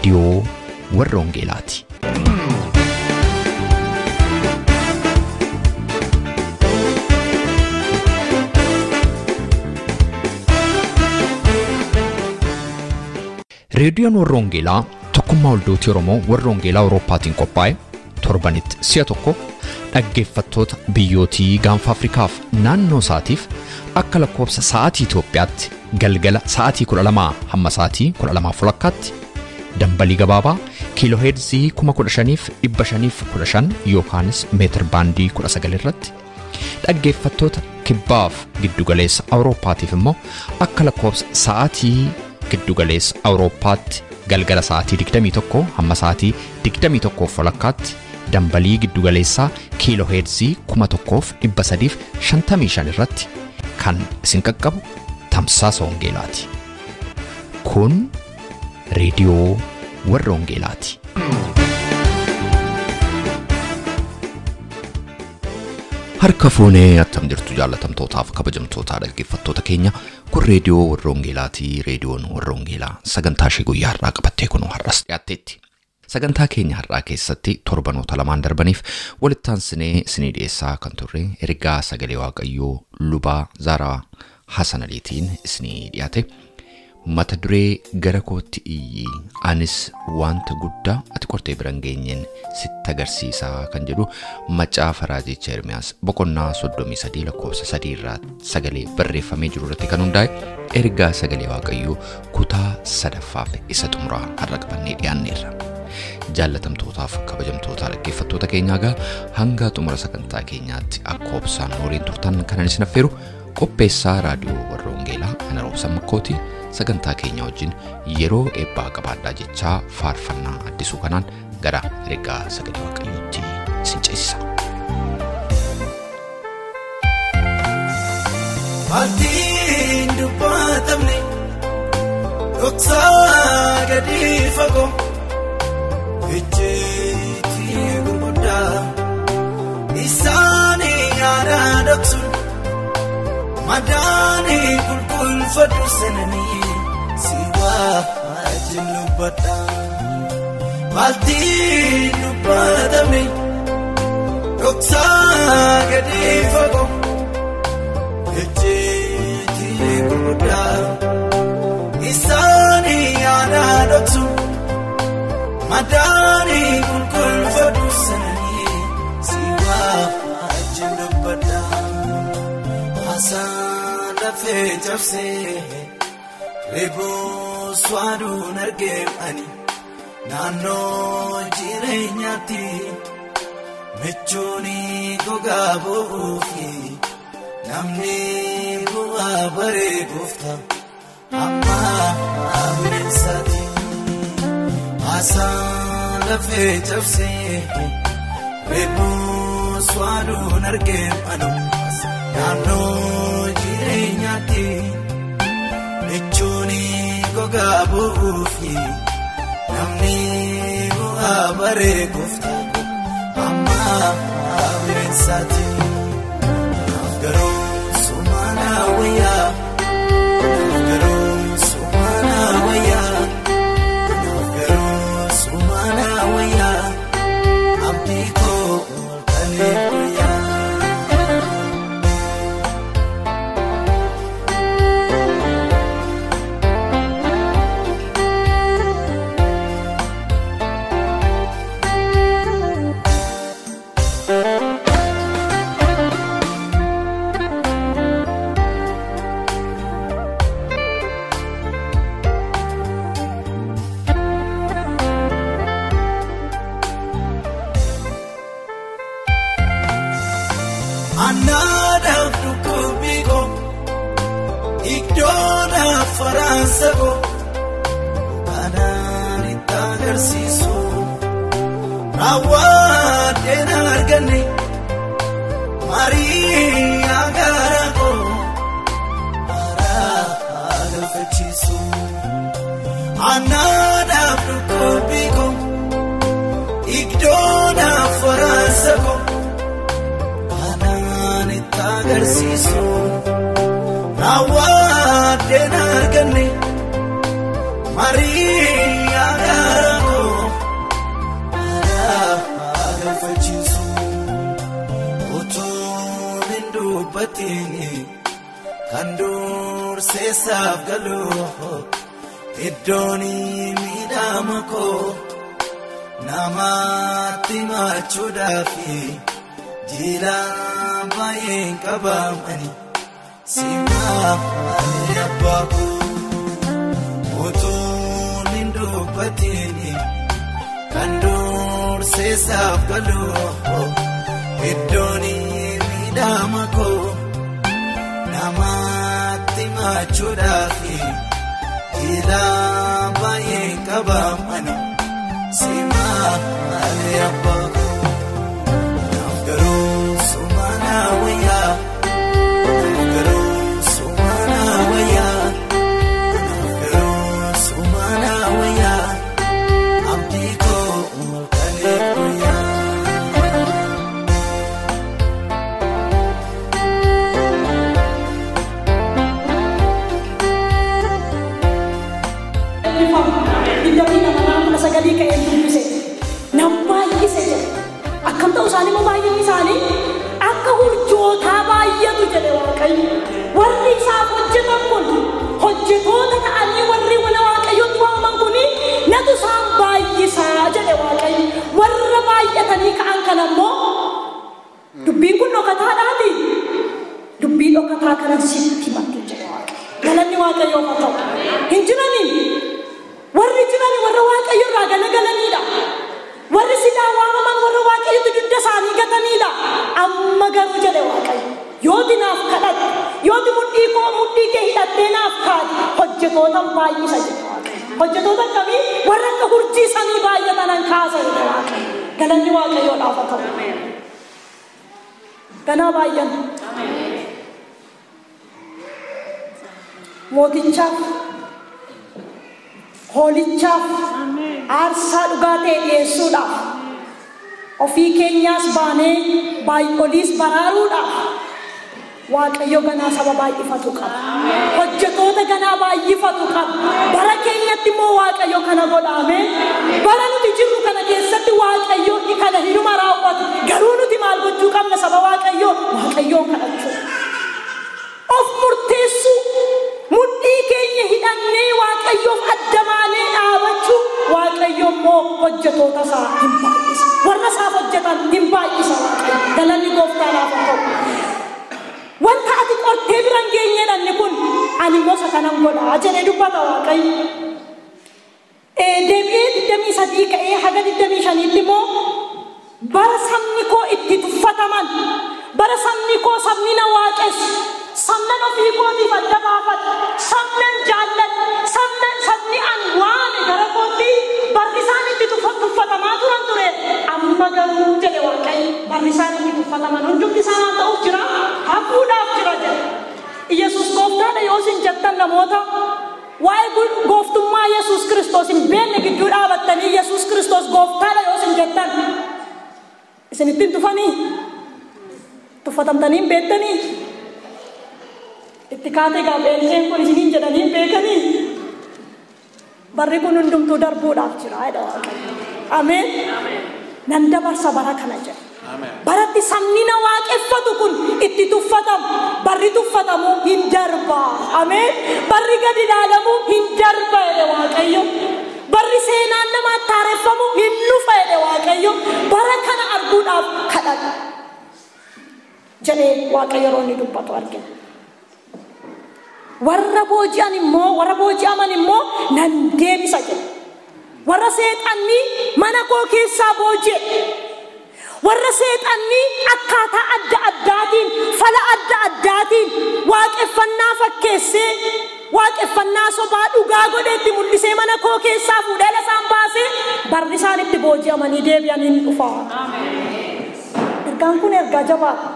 Reediyoo warra Wangeelaati. Reediyoon warra Wangeelaa tokkummaa waldootii Oromoo warra Wangeelaa Awurooppaatiin qophaa'e torbanitti si'a tokko dhaggeeffattoota biyyootii gaanfa Afrikaaf naannoo isaatiif akka lakkoofsa sa'aatii Itoophiyaatti galgala sa'aatii 12 hamma sa'aatii 12:30 dambalii gabaabaa kiilooheerzii 15,515 yookaanis meetir baandii 19 irratti dhaggeeffattoota kibbaaf giddugaleessa Awurooppaatiif immoo akka lakkoofsa sa'aatii giddugaleessa Awurooppaatti galgala sa'aatii 21 hamma sa'aatii 21:30 dambalii giddugaleessaa kiilooheerzii 1355 irratti kan isin qaqqabu tamsaasa Wangeelaati. Kun reediyoo warra Wangeelaati. Harka fuunee attam jirtu jaallatamtootaaf kabajamtootaa dhaggeeffattoota keenya kun reediyoo warra Wangeelaati. Reediyoon warra Wangeelaa sagantaa ishee guyyaa har'aa qabattee kunoo har'as dhiyaatteetti. Sagantaa keenya har'aa keessatti torbanoota lamaan darbaniif walitti aansinee isinii dhiyeessaa kan turre ergaa sagalee Waaqayyoo Lubaa Zaaraa Hasan Aliitiin isinii dhiyaate. Mata duree gara kootti iyyi anis wanta guddaa ati qortee bira hin geenyeen sitti agarsiisaa kan jedhu macaafa raajicha Ermiyaas boqonnaa 33 lakkoofsa 3 irraa sagalee barreeffamee jiru irratti kan hundaa'e ergaa sagalee Waaqayyoo kutaa sadaffaaf isa xumuraa har'a qabannee dhiyaanneerra. Jaallatamtootaaf kabajamtoota dhaggeeffattoota keenyaa egaa hanga xumura sagantaa keenyaatti akka obsaan waliin turtan kanan isin affeeru qopheessaa raadiyoo warra Wangeelaa ana Roobsan Makkootii sagantaa keenya wajjin yeroo eebbaa qabaadhaa jechaa faarfannaa addisuu kanaan gara ergaa sagalee Waaqayyootti isin ceesisa. Maaltiin dubbatamne dhoksaa gadi fagoo icciitii gurguddaa isaanii yaada dhoksuun madaanii qulqulfadhu seenanii si wajjin dubbadha. Maaltiin dubbatamne dhoksaa gadi fagoo icciitii gurguddaa isaanii yaada dhoksuun madaanii qulqulfadhu seenanii si wajjin dubbadha. Haasaan lafee cabsee reebuu swaaduun argee ani naannoo jireenyaatti michuuni gogaa bo'uufi namni bu'aa baree goofta amma bineensaati. Haasaan lafee cabsee reebuu swaaduun argee ani naannoo jireenyaatti michuuni gogaa bo'uufi namni bu'aa baree goofta amma bineensaati. Naaf garuu sumaana wayyaa, naaf garuu sumaana wayyaa, naaf garuu sumaana wayyaa, abdii koo halkanii guyyaa. Annaadhaaf dhukkubbii koo iddoodhaaf faraansa koo kanaan itti agarsiisu raawwadheen arganne marii garaa koo haaraa galfachiisu. Annaadhaaf dhukkubbii koo iddoodhaaf faraansa koo agarsiisu raawwadheen arganne marii garaa dubbatini kan dursee saaf galu iddoon miidhama koo namatti machuudhaafi jila baay'een qabamani simaa abbaa koo utuun hin dubbatini kan dursee saaf galu iddoon miidhama koo namatti machuudhaafi jila baay'een qabamani simaa abbaa koo naaf garuu sumana wayyaa naaf garuu sumana wayyaa naaf garuu sumana wayyaa abdii koo malkalee guyyaa. Akkam ta'u isaanii immoo baay'inni isaanii akka hurjootaa baay'atu jedhe Waaqayyo. Warri isaaf hojjetan kun hojjetoota ta'anii warri mana Waaqayyootti waamaman kun natu isaan baay'isaa jedhe Waaqayyo. Warra baay'atanii ka'an kana immoo dubbiin kun dhokataadhaati. Dubbii dhokataa kana sitti himadhu jedhe Waaqayyo. Galanni Waaqayyoof haa ta'u. Hin jiranii warri jiran warra Waaqayyo irraa galagalaniidha. Warri silaa waamaman warra Waaqayyotti dugda isaanii gataniidha. Amma garuu jedhe Waaqayyo. Yooti naaf kadhatte, yooti mudhii koo mudhii kee hidhattee naaf kaate, hojjetoota baay'isa jedhe Waaqayyo. Hojjetoota akkamii? Warra akka hurjii samii baay'atanan kaasa jedhe Waaqayyo. Galanni Waaqayyoodhaaf haa ta'u. Ganaa baay'an. Mootichaaf, hoolichaaf aarsaa dhugaa ta'e dhiyeessuudhaaf ofii keenyaas baanee baay'oliis baraaruudhaaf Waaqayyo ganaa saba baay'ifatu qaba. Hojjetoota ganaa baay'ifatu qaba. Bara keenyatti immoo Waaqayyo kana godhaame. Bara nuti jirru kana keessatti Waaqayyo kana hinuma raawwatu. Garuu nuti maal gochuu qabna saba Waaqayyoo? Waaqayyoon kadhachuu. Of murteessuu. Mudhii keenya hidhannee Waaqayyoof adda baanee dhaabachuu. Waaqayyo immoo hojjetoota isaa hin baay'isa. Warra isaaf hojjetan hin baay'isa Waaqayyo. Galanni gooftaadhaaf haa ta'u. Wanta ati qortee bira hin geenyedha inni kun ani immoo isa kanan godha jedhee dubbata Waaqayyo. Deebi'ee 23 ka'ee haga 25 immoo bara sabni koo itti tuffataman, bara sabni koo sabni na waaqessu, sabnan ofii kootiif adda baafadhu, sabnan jaalladhu, sabni an waame gara kootti barri isaan itti tuffatamaa turan ture. Amma garuu jedhe Waaqayyo barri isaan itti tuffataman hundumti isaan ta'uuf jira, hafuudhaaf jira jedhe. Yesuus gooftaadha yoo isin jettan namoota waa'ee gooftummaa Yesuus Kiristoos hin beekne gidduu dhaabattanii Yesuus Kiristoos gooftaadha yoo isin jettan isin ittiin tufanii tuffatamtanii hin beektanii itti kaatee gaafeen kun isiniin jedhanii hin beekanii barri kun hundumtuu darbuudhaaf jira jedha Waaqayyo. Ameen. Nan dabarsa bara kana jedhe. Baratti sabni na waaqeffatu kun itti tuffatamu, barri tuffatamu hin darba. Ameen. Barri gadi ilaalamu hin darba jedhe Waaqayyo. Barri seenaan namaa taareffamu hin dhufa jedhe Waaqayyo. Bara kana arguudhaaf kadhadhu jedhee Waaqayyo yeroo inni dubbatu argina. Warra booji'an immoo warra booji'aman immoo nan deebisa jedhe. Warra seexanni mana koo keessaa booji'e. Warra seexanni akkaataa adda addaatiin fala adda addaatiin waaqeffannaa fakkeessee waaqeffannaa sobaa dhugaa godheetti mul'isee mana koo keessaa fuudhee isaan baasee barri isaan itti booji'amanii deebi'an hin dhufa. Ergaan kun ergaa jabaadha.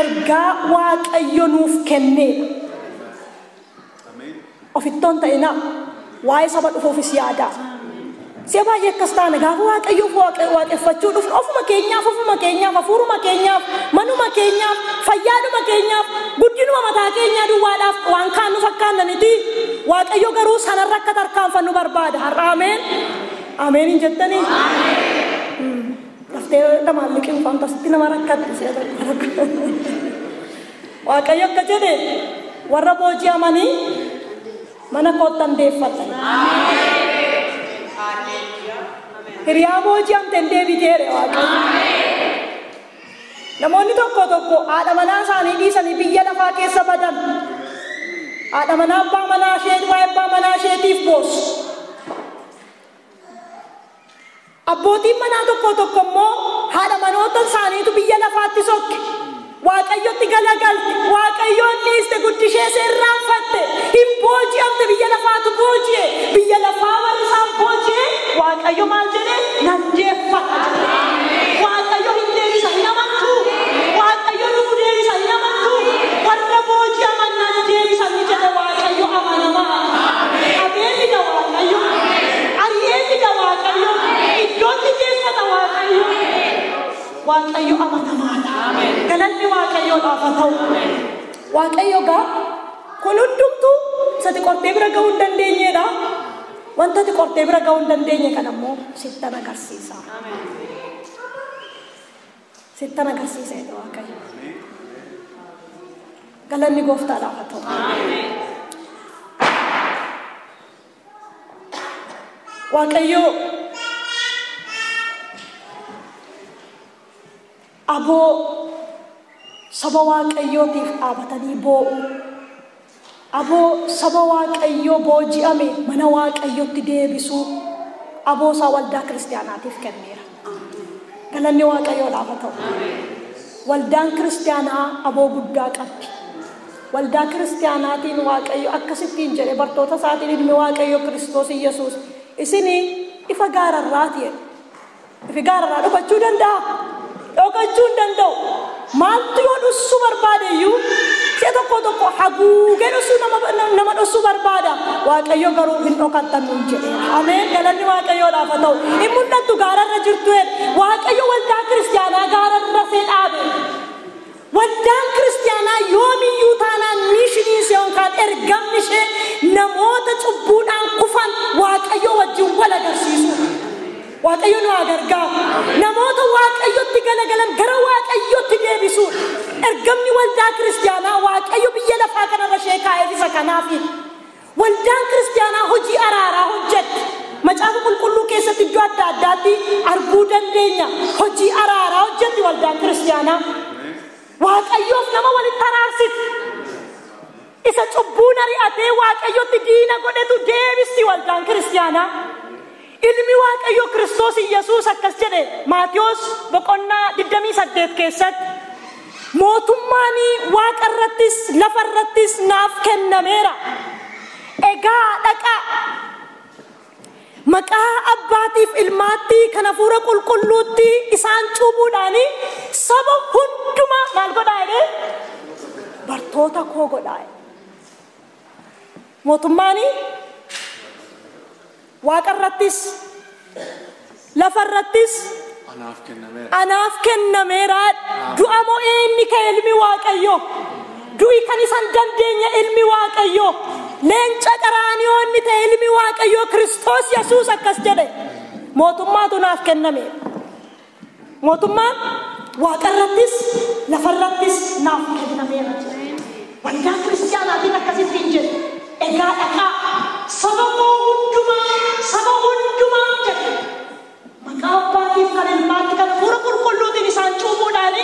Ergaa Waaqayyo nuuf kenneedha. Ofittoon ta'inaa waa'ee saba dhufuufis yaadaa. Si'a baay'ee akkas taane gaafa Waaqayyoof waaqeffachuu dhufnu ofuma keenyaaf, hafuuruma keenyaaf, manuma keenyaaf, fayyaadhuma keenyaaf, guddinuma mataa keenyaa duwwaadhaaf waan kaan nu fakkaanna miti. Waaqayyo garuu sanarra akka tarkaanfannu barbaada. Har'a ameen. Ameen hin jettanii? Daftee lamaan liqimfamtu asitti nama rakkatti si'a tokko. Waaqayyo akka jedhe warra booji'amanii mana koottan deeffatan. Hiriyaa booji'amte deebiteere Waaqayyo. Namoonni tokko tokko haadha manaa isaanii dhiisanii biyya lafaa keessa badan. Haadha manaa abbaa manaa ishee waa'ee abbaa manaa isheetiif boossu. Abbootiin manaa tokko tokko immoo haadha manoota isaaniitu biyya lafaatti sokke. Waaqayyotti galagalte, Waaqayyoon dhiiste, guddishee irraanfatte, hin booji'amte, biyya lafaatu booji'e, biyya lafaa warri isaan booji'e, Waaqayyo maal jedhe? Nan deeffadha jedhe. Waaqayyo hin deebisa hin amantu. Waaqayyo nuu deebisa hin amantu. Warra booji'aman nan deebisa ni jedhe Waaqayyo amanamaa. Abee fida Waaqayyo. Ari'ee fida Waaqayyo. Iddootti deeffata Waaqayyo. Waaqayyo amanamaadha. Galanni Waaqayyoodhaaf haa ta'u. Waaqayyo gaa kun hundumtuu isatti qortee bira ga'uu hin dandeenyedha. Wanta ati qortee bira ga'uu hin dandeenye kana immoo sittan agarsiisa. Sittan agarsiisa jedhe Waaqayyo. Galanni gooftaadhaaf haa ta'u. Waaqayyo aboo saba Waaqayyootiif dhaabatanii boo'u. Aboo saba Waaqayyoo booji'ame mana Waaqayyootti deebisuu aboo isaa waldaa kiristaanaatiif kenneera. Galanni Waaqayyoodhaaf haa ta'u. Waldaan kiristaanaa aboo guddaa qabdi. Waldaa kiristaanaatiin Waaqayyo akkasittiin jedhe bartoota isaatiin ilmi Waaqayyo Kiristoos Iyyasuus isinii ifa gaararraati jedhe. Ifi gaararraa dhokachuu danda'a? Dhokachuu hin danda'u. Maaltu yoo dhussuu barbaade iyyuu si'a tokko tokko haguugee dhussuu nama dhussuu barbaada. Waaqayyo garuu hin dhokattan nuun jedheera. Ameen. Galanni Waaqayyoodhaaf haa ta'u. Hin mul'attu gaararra jirtu jedhe. Waaqayyo waldaa kiristaanaa gaararra see dhaabe. Waldaan kiristaanaa yoomiyyuu taanaan miishinii ishee yookaan ergamni ishee namoota cubbuudhaan kufan Waaqayyo wajjin wal agarsiisuu. Waaqayyo nu haa gargaaru. Namoota Waaqayyotti galagalan gara Waaqayyotti deebisuudha. Ergamni waldaa kiristaanaa Waaqayyo biyya lafaa kanarra ishee kaa'eef isa kanaafi. Waldaan kiristaanaa hojii araaraa hojjetti. Macaafa qulqulluu keessatti iddoo adda addaatti arguu dandeenya. Hojii araaraa hojjetti waldaan kiristaanaa. Waaqayyoof nama walitti araarsiti. Isa cubbuun ari'atee Waaqayyotti diina godhetu deebisti waldaan kiristaanaa. Ilmi Waaqayyo Kiristoos Iyyasuus akkas jedhe Maatiyos boqonnaa 28 keessatti mootummaan waaqa irrattis lafa irrattis naaf kennameera. Egaa dhaqaa maqaa abbaatiif ilmaatti kan hafuura qulqulluutti isaan cuuphuudhaan saba hundumaa maal godhaa jedhee bartoota koo godhaa jedhe. Mootummaan waaqa irrattis lafa irrattis anaaf kennameera. Du'a mo'ee inni ka'e ilmi Waaqayyo. Du'i kan isan dandeenye ilmi Waaqayyo. Leenca qaraaniyoon inni ta'e ilmi Waaqayyo Kiristoos Yesuus akkas jedhe. Mootummaatu naaf kenname. Mootummaan waaqa irrattis lafa irrattis naaf kennameera jedhe. Waldaa kiristaanaatiin akkasittiin jedhe. Egaa dhaqaa saba koo hundumaa saba hundumaa jedhe. Maqaa abbaatiif kan ilmaatti kan hafuura qulqulluutiin isaan cuuphuudhaan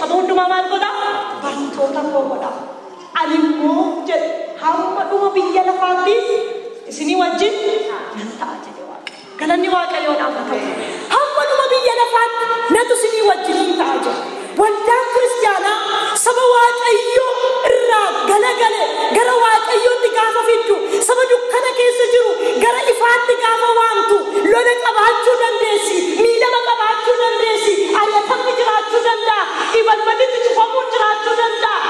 saba hundumaa maal godhaa? Bartoota koo godhaa. Ani immoo jedhe hamma dhuma biyya lafaatti isinii wajjin nan ta'a jedhe Waaqayyo. Galanni Waaqayyoodhaaf haa ta'u. Hamma dhuma biyya lafaatti natu isinii wajjin ta'a jedhe. Waldaan kiristaanaa saba Waaqayyoo irraa galagale gara Waaqayyootti gaafa fiddu, saba dukkana keessa jiru gara ifaatti gaafa waamtu, lola qabaachuu dandeessi, miidhama qabaachuu dandeessi, ari'atamni jiraachuu danda'a, balballitti cufamuun jiraachuu danda'a,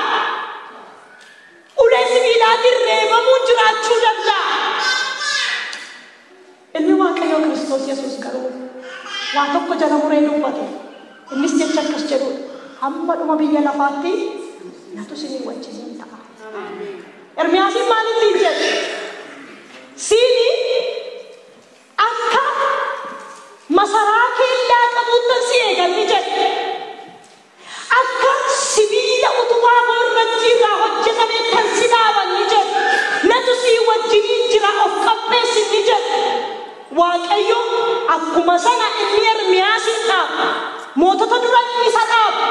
ulee sibiilaatiin reebamuun jiraachuu danda'a. Ilmi Waaqayyoo Kiristoos Yesuus garuu waa tokko jala muree dubbate. Innis jecha akkas jedhudha. Hamma dhuma biyya lafaatti natu isinii wajjin ta'a. Ermiyaasiin maal ittiin jedhe? Siini akka masaraa kellaa qabuuttan si eegalli jedhe. Akka sibiila utubaa Utubaa boorrajjiirraa hojjetame kan si dhaaban ni jedhu. Natu sii wajjiniin jira of qopheessi ni jedhu. Waaqayyo akkuma sana inni Ermiyaasin dhaaba. Mootota dura inni isa dhaaba.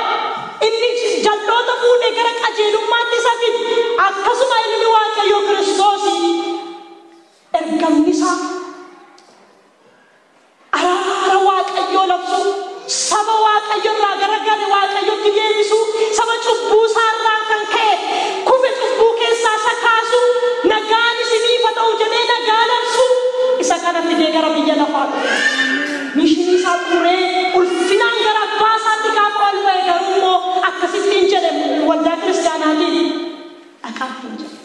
Inni jalloota fuudhee gara qajeelummaatti isa fide. Akkasuma ilmi Waaqayyo Kiristoos ergamni isaa araara Waaqayyoo labsu, saba Waaqayyo irraa garagale Waaqayyotti deebisu, saba cubbuu isaarraa kan ka'e kufe cubbuu keessaa isa kaasu, nagaan isiniif haa ta'u jedhee nagaa labsu, isa kana fidee gara biyya lafaa dhufe. Mishinii isaa xumuree ulfinaan gara abbaa isaatti gaafa ol ba'e garuu immoo akkasittiin jedhe waldaa kiristaanaatiin dhaqaattiin jedhe.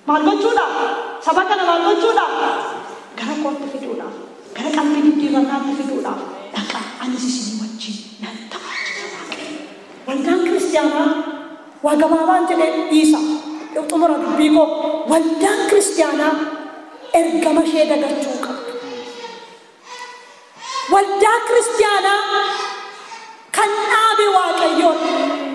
Maal gochuudhaaf? Saba kana maal gochuudhaaf? Gara kootti fiduudhaaf, gara qalbii diddiirrannaatti fiduudhaaf dhaqaa anis isinii wajjin nan ta'a jedhe Waaqayyo. Waldaan kiristaanaa waa gabaabaan jedhee dhiisa. Xumura dubbii koo waldaan kiristaanaa ergama ishee dagachuu qabdu. Waldaa kiristaanaa kan dhaabe Waaqayyoon,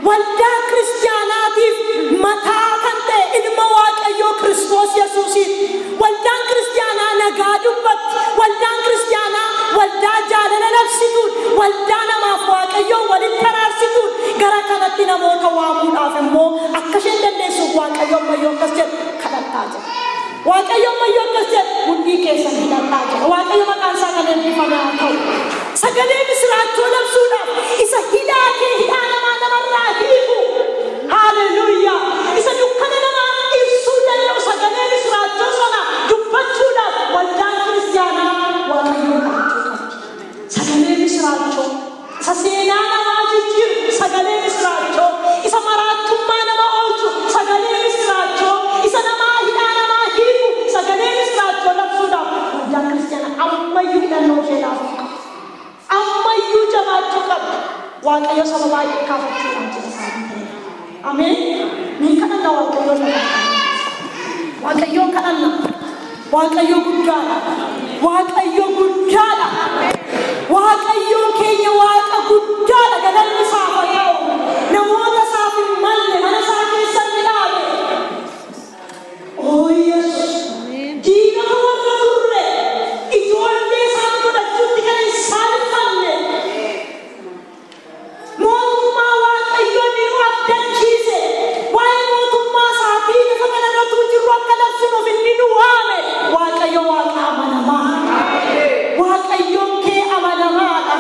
waldaa kiristaanaatiif mataa kan ta'e ilma Waaqayyoo Kiristoos Yesuusiin. Waldaan kiristaanaa nagaa dubbatti, waldaan kiristaanaa waldaa jaalala labsituun, waldaa namaaf Waaqayyoon walitti araarsituun gara kanatti namoota waamuudhaaf immoo akka isheen dandeessuuf Waaqayyo ammayyuu akkas jedhu kadhattaa jira. Waaqayyo ammayyuu akkas jedhu mudhii keessan hidhadhaa jira. Waaqayyo maqaan isaa kan eebbifame haa ta'u. Sagalee misiraachoo labsuudhaaf isa hidhaa kee hidhaa namaa namarraa hiiku. Haaleluyyaa! Isa dukkana namaa ibsuu danda'u sagalee misiraachoo sana dubbachuudhaaf waldaan kiristaanaa Waaqayyoon kadhachuu qabdi. Sagalee misiraachoo isa seenaa namaa jijjiiru, sagalee misiraachoo isa maraattummaa nama oolchu, sagalee misiraachoo isa namaa hidhaa namaa hiiku, sagalee misiraachoo labsuudhaaf waldaan kiristaanaa ammayyuu hidhannoo ishee laafuu qabdi. Ammayyuu jabaachuu qabdi. Waaqayyo saba baay'ee kaafachuudhaaf jira sababii ta'eef. Ameen. Ni kadhanna Waaqayyoon lafa. Waaqayyoon kadhanna. Waaqayyo guddaadha. Waaqayyo guddaadha. Waaqayyoon keenya Waaqa guddaadha. Galanni isaaf haa ta'u. Namoota isaaf hin malle mana isaa keessatti dhaabe. Oo Yesuus. Diinota warra turre ijoollee isaan godhachuutti kan hin saalfanne. Mootummaa Waaqayyoo inni nu abdachiise. Waa'ee mootummaa isaatii lafa kanarra jirru akka labsinuuf inni nu waame. Waaqayyo Waaqa amanamaa. Waaqayyoon kee amanamaadha.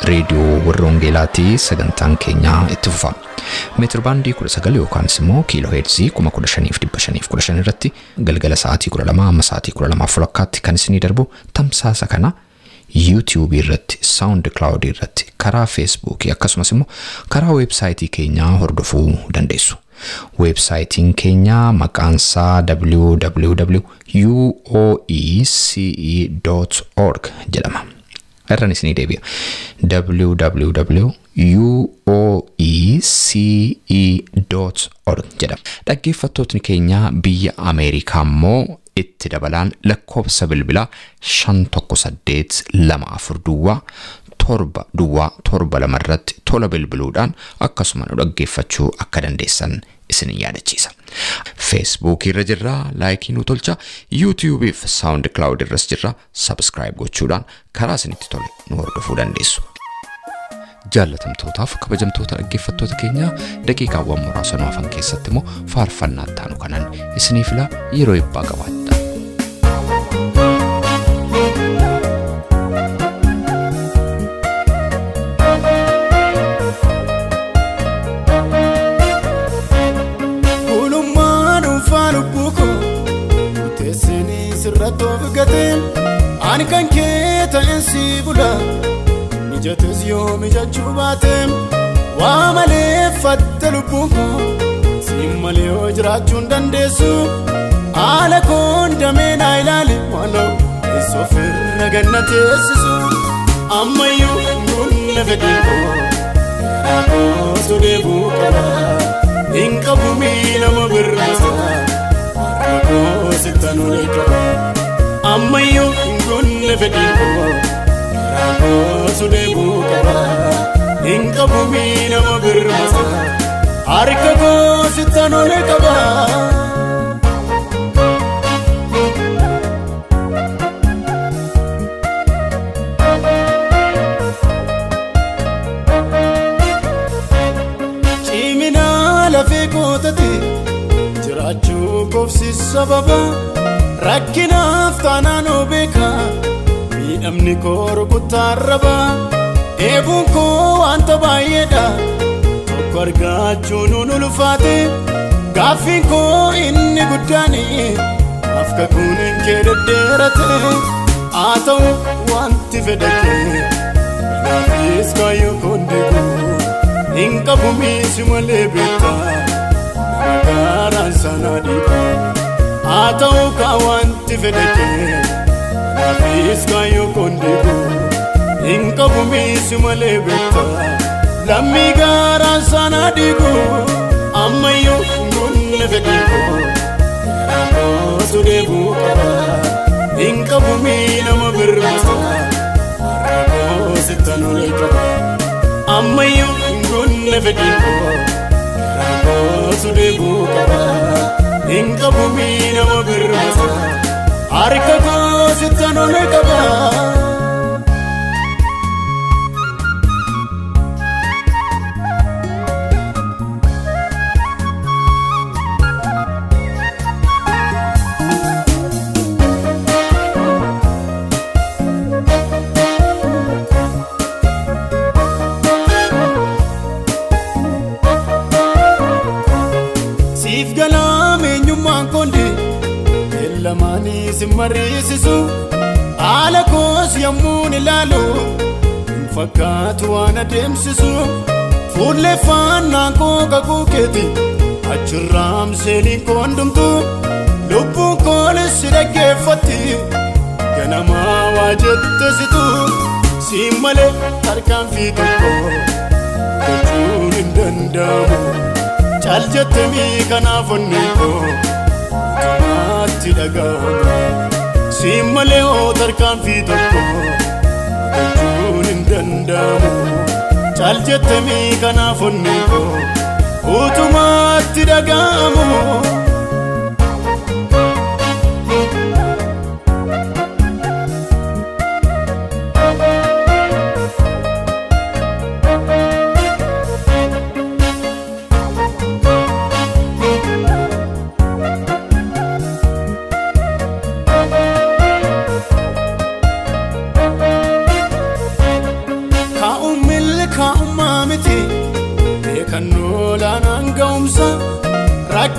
reediyoo warra Wangeelaatii sagantaan keenyaa itti fufa. Meetir baandii 19 yookaan immoo kiiloo heerzii 15,515 irratti galgala sa'aatii 12 amma sa'aatii 12:30 kan isinii darbu tamsaasa kana YouTube irratti, SoundCloud irratti, karaa Facebook akkasumas immoo karaa weebsaayitii keenyaa hordofuu dandeessu. Weebsaayitiin keenya maqaan isaa www.uoece.org jedhama. Irraan isinii deebi'a. www.uoece.org jedhama. Dhaggeeffattootni keenya biyya Ameerikaa immoo itti dabalaan lakkoofsa bilbilaa 518 24 duwwaa 7 duwwaa 7 2 irratti tola bilbiluudhaan akkasuma nu dhaggeeffachuu akka dandeessan isin yaadachiisa. Facebook irra jirra, laayikii nu tolcha, YouTube fi SoundCloud irras jirra, subscribe gochuudhaan karaa isinitti tole nu hordofuu dandeessu. Jaallatamtootaaf kabajamtoota dhaggeeffattoota keenya daqiiqaawwan muraasa nu hafan keessatti immoo faarfannaa itti aanu kanan isinii fila yeroo eebbaa qabaadha. Ani kan kee ta'een si bula mijates yoo mijachuu baateem waa malee fatte lubbuun koo siin malee yoo jiraachuu hin dandeessu haala koon damee naa ilaali maaloo eessa ofirra ganna teessisu ammayyuu humna fedhiin koo garaa kootu deebuu qaba hin qabu miila birrata harka koo sittan ol qaba ammayyuu humna fedhiin koo garaa kootu deebuu qaba hin qabu miila birrata harka koo sittan ol qaba. Cimina lafee kootatti jiraachuu koofsi sababa rakkinaaf taanaan beeka miidhamni koo rukuttaa raba eebuun koo wanta baay'eedha tokko argachuun nun ulfaate gaaffiin koo inni guddaani afka kunin kee deddeerate haa ta'u wanti fedha kee kanaafis kaayyoo koon deebi'u hin qabu miisi malee beektaa nama gaaraan sana dhiiba haa ta'u kaa wanti fedha kee kanaafis kaayyoo koon deebi'u hin qabu miisi malee beektaa lammii gaaraan sana dhiibu ammayyuu humna fedhiin koo garaa kootu deebuu qaba hin qabu miila birrata harka koo sittan ol qaba ammayyuu humna fedhiin koo garaa kootu deebuu qaba hin qabu miila birrata harka koo sittan ol qaba. Siif galaam eenyummaan kondi beellamanii si mariisisu haala koos yommuun ilaalu hin fakkaatu waan adeemsisu fuulleeffannaan koo kakuu keeti achirraam seeliin koondumtu lubbuun koonis si dhaggeeffatti ganamaa waa jette situ siin malee tarkaanfii tokko gochuun hin danda'amu. Caal jettemii kanaaf onneen koo utumaatti dhaga'ama siin malee hoo tarkaanfii tokko gochuun hin danda'amu. Caal jettemii kanaaf onneen koo utumaatti dhaga'amu.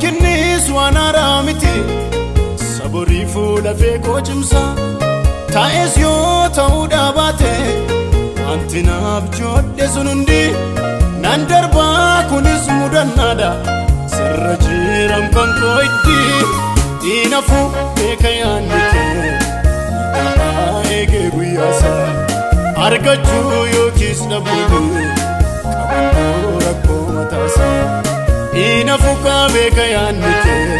Rakkinnis waan haaraa miti saborii fuula feekoo cimsa taa'es yoo ta'uu dhaabaate wanti naaf joodhe sun hundi nan darbaa kunis mudannaadha sirra jiram kan koo itti inafu beeka yaanni kee ta'aa eegee guyyaasaa argachuu yookiis dhabuun qabandoo rakkoo mataasaa inafu beeka yaanni kee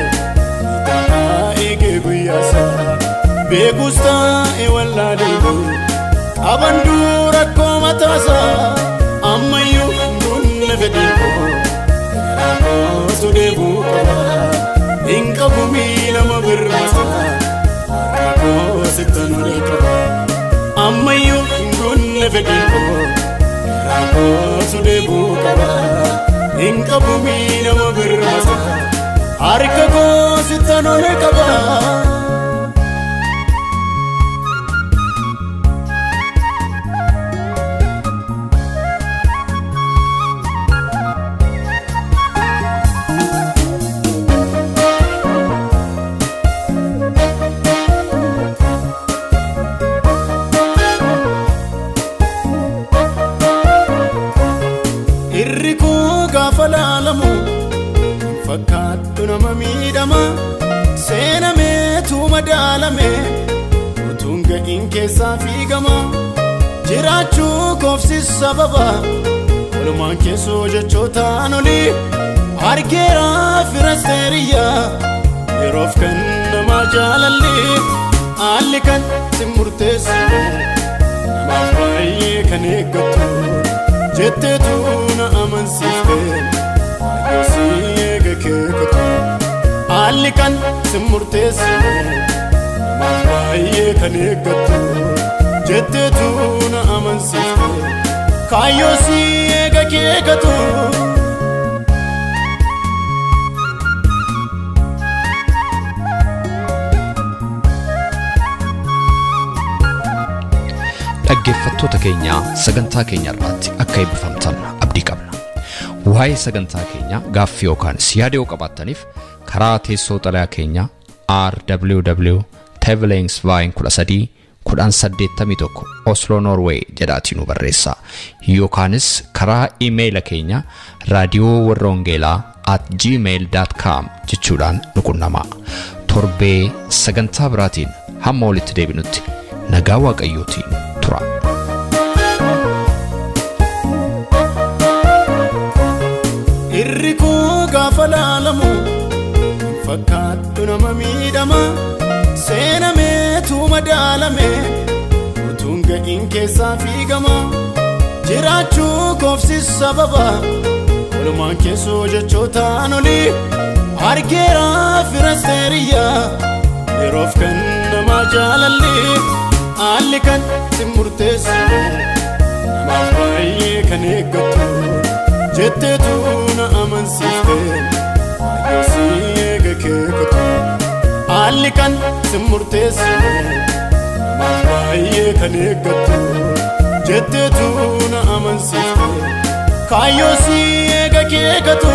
ta'aa eegee guyyaasaa beekus taa'e wallaalee qabandoo rakkoo mataasaa ammayyuu bunna fedhiin koo garaa kootu deebuu qaba hin qabu miila birmata harka koo sittan olee qaba ammayyuu bunna fedhiin koo garaa kootu deebuu qaba hin qabu miila birmata harka koo sittan olee qaba. Fakkaattu nama miidhama seenameetu madaalame utuun ga'iin keessaa fiigama jiraachuu koofsis sababa walumaan keessoo jechootaan olii argeera firasteeriyyaa yeroof kan nama jaalalli haalli kan si murteessu namaaf baay'ee kan eeggattu jetteetu na amansiifte haalli kan si murteessu namaaf baay'ee kan eeggattu jetteetu na amansiifte kaayyoo si eega keekatu. Dhaggeeffattoota keenya sagantaa keenya irratti akka eebbifamtan abdii qabna. Waa'ee sagantaa keenya gaaffii yookaan yaada yoo qabaattaniif karaa teessoo xalayaa keenya RWW Tevelingsveien 13 1081 Oslo Norway jedhaatii nu barreessaa yookaanis karaa iimeeyila keenya raadiyoowarrawangeelaa@gmail.com jechuudhaan nu qunnamaa. Torbee sagantaa biraatiin hamma walitti deebinutti nagaa Waaqayyootiin tura. Irri koo gaafa laalamu fakkaattu nama miidhama seenameetu madaalame utuun ga'iin keessaa fiigama jiraachuu koofsis sababa walumaan keessoo jechootaan olii argeera firasteeriyyaa yeroof kan nama jaalalli haalli kan si murteessu namaaf baay'ee kan eeggattu jetteetu na amansiifte kaayyoo si eega keekatu haalli kan si murteessu namaaf baay'ee kan eeggattu jetteetu na amansiifte kaayyoo si eega keekatu.